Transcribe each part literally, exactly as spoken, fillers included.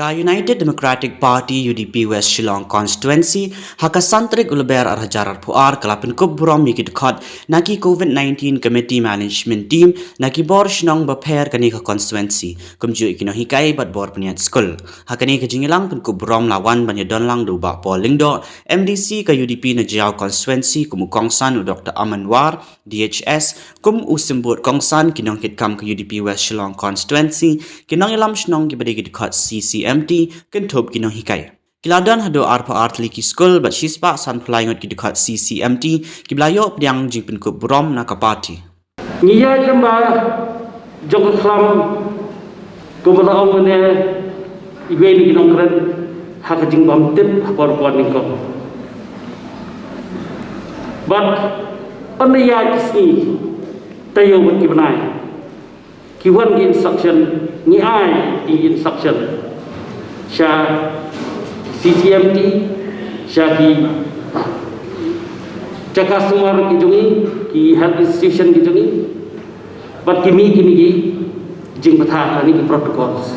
Ka United Democratic Party, U D P, West Shillong Constituency, ha ka san tarik u Lber ar hajar arphew ar, ka la pynkup burom ïa ki dkhot na ki COVID nineteen Committee Management Team na ki bor shnong bapher kane ka constituency, kumjuh ïa ki nonghikai bad bor pynïaid skul. Ha kane ka jingïalang pynkup burom la wan ban ïadon lang da u Bah Paul Lyngdoh, M D C ka U D P Najaiaw Constituency, kum u kongsan u Doctor Aman War, D H S, kum u symbud kongsan ki nongkitkam ka U D P West Shillong Constituency, ki nongïalam shnong kiba dei ki dkhot C C M T, kynthup ki nonghikai. Ki la don haduh arphew ar tylli ki skul bad shispah sanphew lai ngut ki dkhot C C M T kiba la ïoh pdiang jingpynkup burom na ka party. Ngi ïaid lyngba jong ka khlam, kumba la ong ne iwei na ki nongkren, ha ka jingbymtip ha por por nyngkong. Bad ynda ïaid ki sngi, taïew bad ki bnai, ki wan ki instruction, ngi ai ki instruction sha C C M T, sha ki jaka sumar ki jong ngi, ki health institution ki jong ngi, bad ki mih kine ki jingbatai lane ki protocols.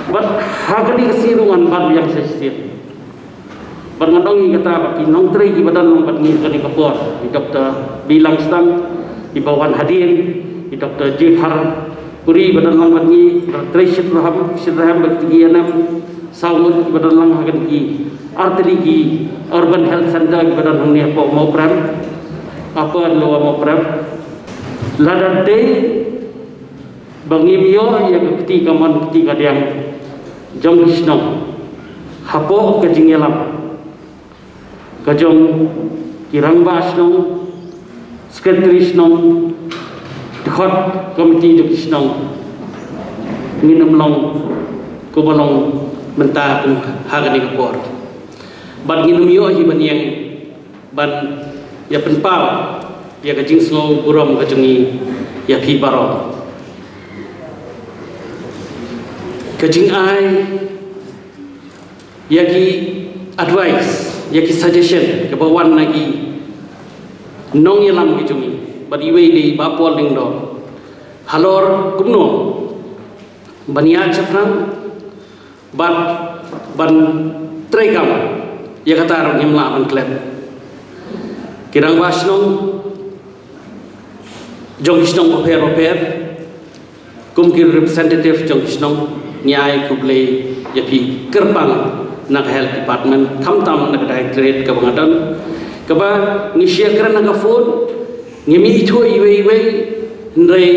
Bad ha kane ka sngi ruh ngan bat biang sa shisien. Bad ngan ong ïa kata ba ki nongtrei kiba don lang bad ngi kane ka por, i Doctor B Langstang, i ba wan hadien, i Doctor J Tharpuri ba don lang bad ngi, i Doctor Trei Shitrhem, Shitrhem bad ki E N M, saw ngut kiba don lang ha kane ki artylli ki Urban Health Center kiba don hangne hapoh Mawprem, Upper Lower Mawprem. Lada dei ba ngim ïoh ïa ka kti kamon kti kadiang jong ki shnong hapoh ka jingïalam ka jong ki rangbah shnong, secretary shnong, dkhot komiti jong ki shnong, ngin ym long kumba long mynta kum ha kane ka por. Bad ngin ym ïoh hi ban ïeng ban ïa pynpaw ïa ka jingsngew burom ka jong ngi ïa phi baroh. Ka jingai ïa ki advice, ïa ki suggestion kaba wan na ki nongïalam ki jong ngi, bad iwei dei Bah Paul Lyngdoh, halor kumno ban ïa shaphrang bad ban treikam ïa kata ruh ngim lah ban klet. Ki rangbah shnong jong ki shnong bapher bapher, kum ki representative jong ki shnong, ngi ai khublei ïa phi kyrpang na ka health department, khamtam na ka directorate kaba nga don, kaba ngi share kren na ka phone, ngim ithuh iwei iwei, hynrei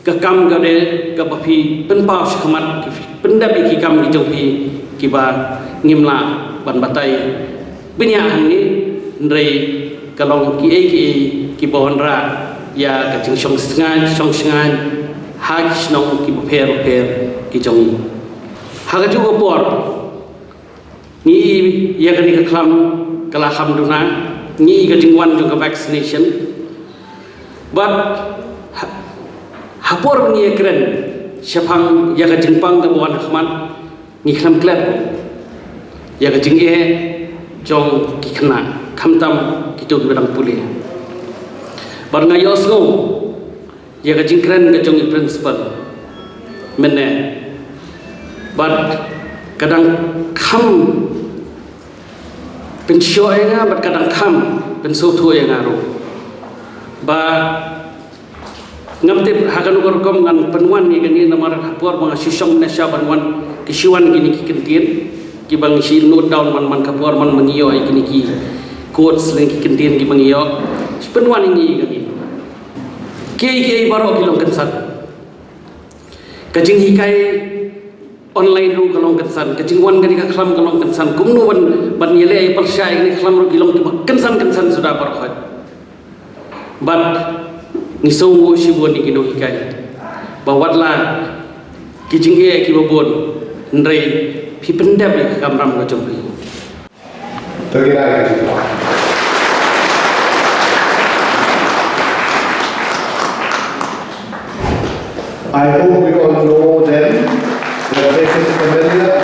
ka kam ka dei kaba phi pynpaw shakhmat, ki phi pyndep ïa ki kam ki jong phi kiba ngim lah ban batai bniah hangne, hynrei ka long kiei kiei kiba wanrah ïa ka jingshong shngaiñ, shong shngaiñ ha ki shnong kiba pher pher ki jong ngi. Ha kajuh ka por, ngi ïa kane ka khlam ka la kham duna, ngi ka jingwan jong ka vaccination. Bad ha, ha por ngi ïa kren shaphang ïa ka jingpang kaba wan ha khmat, ngi khlem klet ïa ka jingeh jong ki khynnah, khamtam kito kiba dang pule. Bad nga ïohsngew ïa ka jingkren ka jong i principal mynne, bad ka dang kham pynshoh ïa nga, bad ka dang kham pynsngewthuh ïa nga ruh. Ba ngam tip ha kano ka rukom ngan pynwan ïa kane, namar ha por ba nga shu shong mynne sha ban wan, ki shu wan kine ki kyntien kiba ngi shu note down man man ka por, man ba ngi ïoh ïa kine ki quotes lane ki kyntien kiba ngi ïoh, shu pynwan ïa ngi ïa kane. Kiei kiei baroh ki long kynsan. Ka jinghikai online ruh ka long kynsan, ka jingwan kane ka khlam ka long kynsan, kumno ban, ban ïaleh ïa pyrshah ïa kane ka khlam ruh ki long kiba kynsan kynsan suda baroh khoit. Bad ngi sngewnguh shibun ïa ki nonghikai ba watla ki jingeh kiba bun, hynrei phi pyndep ïa ka kamram ka jong phi. I hope we all know them. Their faces familiar.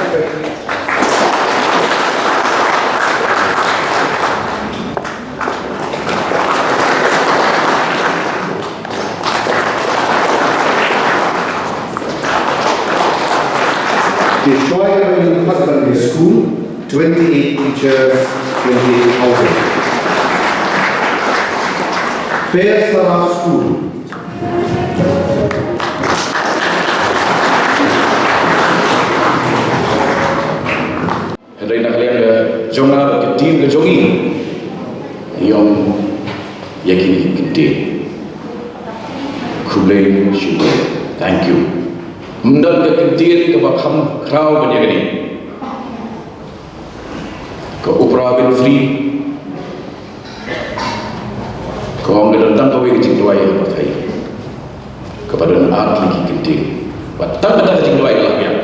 Te shuwa ïa ka ban ïuh pat ban ïa skul, twenty-eight teachers, twenty-eight housing. Pairsara School. Hynrei na ka liang ka jong nga bad ka team ka jong ngi, ngi ong ïa kine ki kyntien. Khublei shibun. Thank you. Ym don ka kyntien kaba kham khraw ban ïa kane. Ka Oprah Winfrey ka ong ka don tang kawei ka jingduwai ha pyrthei kaba don ar tylli ki kyntien. Bad tang kata ka jingduwai ka la biang.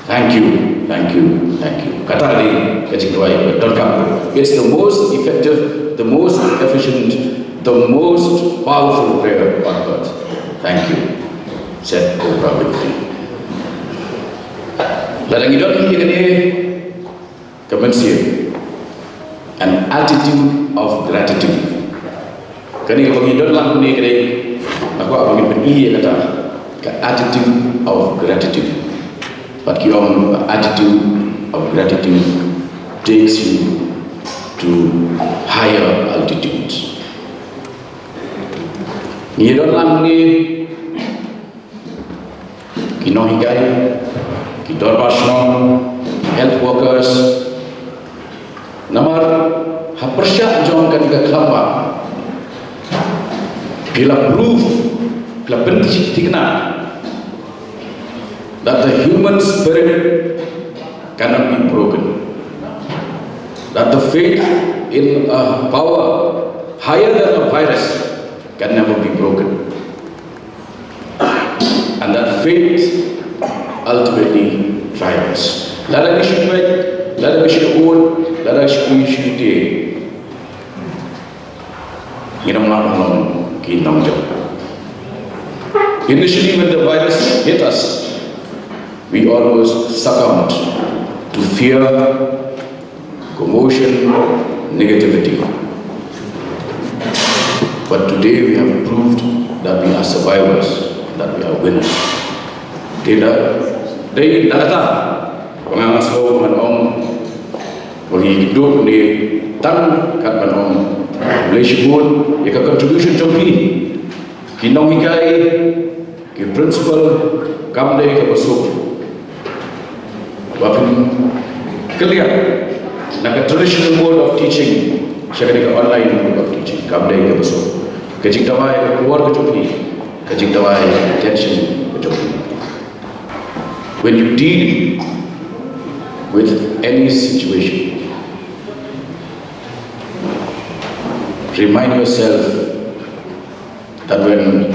Thank you, thank you, thank you. Kata ka dei ka jingduwai kaba donkam. It's the most effective, the most efficient, the most powerful prayer on earth. Thank you, said Oprah Winfrey. Lada ngi don ïa kane ka mynsiem, an attitude of gratitude. Kane kaba ngi don lang hangne ka dei, nga kwah ba ngin pyni ïa kata, ka attitude of gratitude. Bad ki ong, attitude of gratitude takes you to higher altitudes. Ngi don lang hangne ki nonghikai, ki dorbar shnong, ki health workers. Namar ha pyrshah jong kane ka khlamba, phi la prove, phi la pynthikna that the human spirit cannot be broken, that the faith in a power higher than a virus can never be broken. And that faith ultimately triumphs. Lada ngi shu peit, lada ngi shu ud, lada ngi shu, shu tieng, ngin ym lah ban long ki nongjop. Initially, when the virus hit us, we almost succumbed to fear, commotion, negativity. But today we have proved that we are survivors, that we are winners. Te da, dei da kata ba nga sngew ban ong ba ngi duh ne tang kat ban ong khublei shibun ïa ka contribution jong phi ki nonghikai, ki principal, kam dei kaba suk ba phin kylliang na ka traditional mode of teaching sha kane ka online mode of teaching. Kam dei kaba suk. Ka jingdawa ïa ka por ka jong phi, ka jingdawa ïa ka attention ka jong phi. When you deal with any situation, remind yourself that when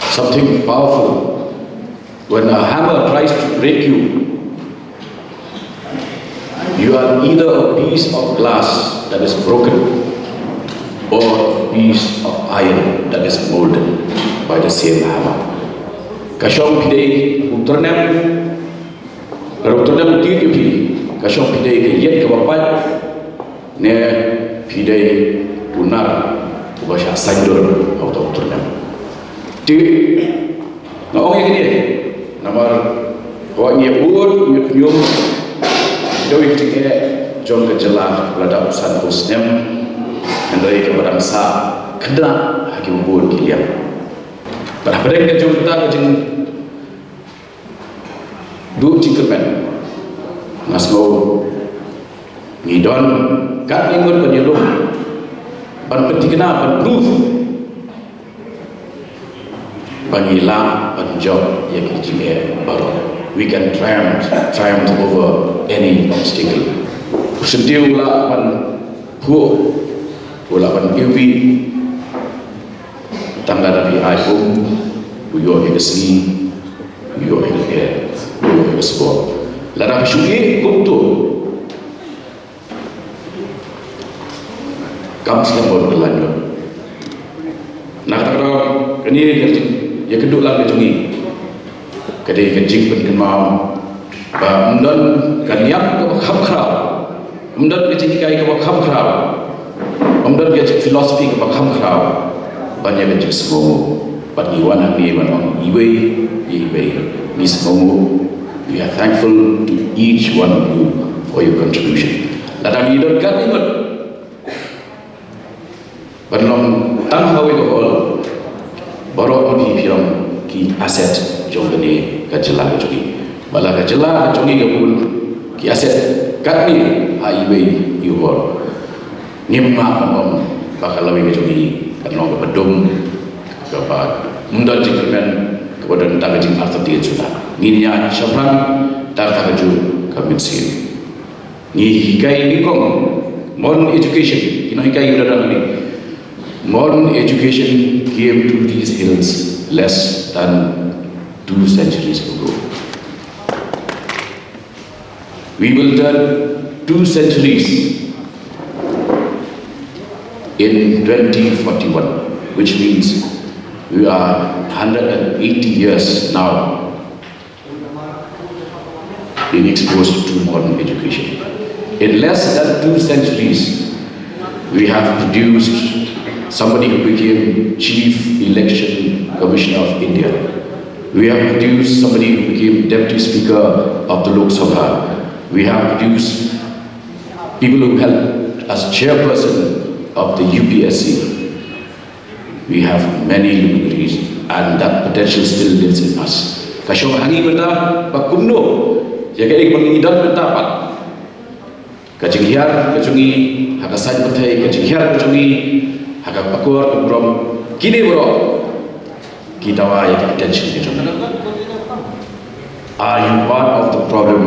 something powerful, when a hammer tries to break you, you are either a piece of glass that is broken or a piece of iron that is molded by the same hammer. Ka shong phi dei u tyrnem, lada u tyrnem u tied ïa phi, ka shong phi dei ka ïit kaba pait, ne phi dei u nar uba shah saiñdur ha uta u tyrnem. Te nga ong ïa kine namar haba ngi ïa bud ngi ïa pynïoh da ki jingeh jong ka jylla lada u san u snem, hynrei kaba dang sah khynnah ha ki bun ki liang. Bad hapdeng ka jong kata ka jing duh jingkyrmen, nga sngew ngi don katne ngut ban ïalum, ban pynthikna, ban prove ba ngi lah ban jop ïa ki jingeh baroh. We can triumph, triumph over any obstacle. U syntiew u lah ban phuh, u lah ban iwbih, tang lada phi ai um, u ïoh ïa ka sngi, u ïoh ïa ka ker, u ïoh ïa ka sbor. Lada phi shu ïeh kumto, kam slem bor ka lain lut. Na kata ka daw, kane ka jing, ïa ka duh lang ka jong ngi ka dei ka jingpynkynmaw ba ym don ka niam kaba kham khraw, ym don ka jinghikai kaba kham khraw, ym don ka jing philosophy kaba kham khraw ban ïa ka jingsngewnguh. Bad ngi wan hangne ban ong iwei ïa iwei, ngi sngewbha, we are thankful to each one of you for your contribution. Lada ngi don katne ngut ban long tang ha kawei ka hall, baroh ngi phi long ki asset jong kane ka jylla ka jong ngi. Bad la ka jylla ka jong ngi ka bun ki asset katne ha iwei i hall, ngim map ban ong ba ka lawei ka jong ngi kan long kaba dum, kaba ym don jingkyrmen, kaba don tang ka jingartatien suda. Ngin ïaid shaphrang da kata kajuh ka mynsiem. Ngi hikai nyngkong modern education, ki nonghikai ki ba don hangne. Modern education came to these hills less than two centuries ago. We will turn two centuries in twenty forty-one, which means we are hundred and eighty years now being exposed to modern education. In less than two centuries, we have produced somebody who became Chief Election Commissioner of India. We have produced somebody who became Deputy Speaker of the Lok Sabha. We have produced people who helped as chairperson of the U P S C. We have many luminaries and that potential still lives in us. Ka shong ha ngi mynta ba kumno ïa kaei kaba ngi don mynta pat, ka jinghiar ka jong ngi ha ka saiñ pyrthei, ka jinghiar ka jong ngi ha ka akor ka burom, kine baroh ki dawa ïa ka attention ka jong ngi. Are you part of the problem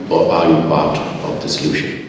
or are you part of the solution?